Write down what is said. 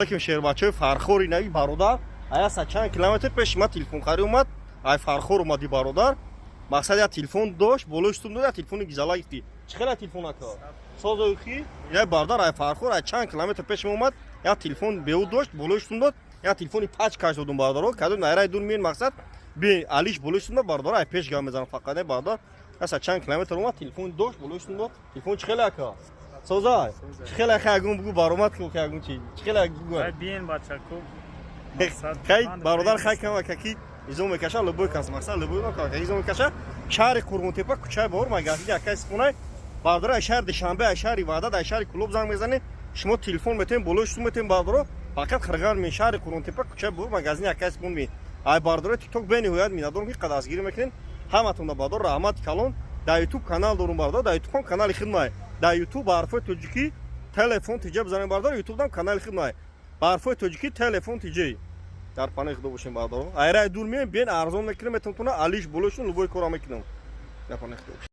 Алейкум, шербачаҳои Фархори. Нави бародар аяса чанд километр пеши ма телефонхарӣ омад. Ай Фархор омади бародар. Мақсад, я телефон дошт, болои стум дод, я телефони гизала гифти. Чӣ хела телефон, ака? Созоихи я бародар ай Фархор, ай чанд километр пеши ма омад, я телефон беу дошт, болои стум дод, я телефони пач каш додум. Бародаро, кадом найраи дур миен, мақсад, би алиш болои стум дод. Бародар ай пеш гап мезанам фақат. Не, бародар аса чанд километр омад, телефон дошт, болои стум дод. Телефон чӣ хела, ака? Созай, чӣ хела? Ягон бугу, баромад ку, ягон чи, чӣ хела, бугу. Биен, бачаку. Хай, бародар, хай, кама каки изо мекаша, любой кас, мақсад, любой ма каки изо мекаша. Шаҳри Қурғонтепа, кӯчаи Баҳор, магазини акай Сипонай. Бародар, ай шаҳри Душанбе, ай шаҳри Ваҳдат, ай шаҳри Кӯлоб занг мезанед, шумо телефон метавем, болои шутун метавем. Бародаро, фақат қирғар ме, шаҳри Қурғонтепа, кӯчаи Баҳор, магазини акай Сипон ме. Ай бародарои Тикток бениҳоят миннатдорам, ки дастгирӣ мекунед. Ҳаматонда, бародар, раҳмати калон. Дар Ютуб канал дорум, бародар, дар Ютуб ҳам канали хидмай. Дар Ютуб ба ҳарфҳои тоҷикӣ «Телефон тиҷа» бизанем, бародар, Ютубдам канали хидмай, ба ҳарфҳои тоҷикӣ «Телефон тиҷа». Дар паноҳи Худо бошем, бародаро. Айраи дур меем, бен, арзон мекунем, метавонтона алиш болошун, любой кора мекунам. Дар паноҳи Худо бошем.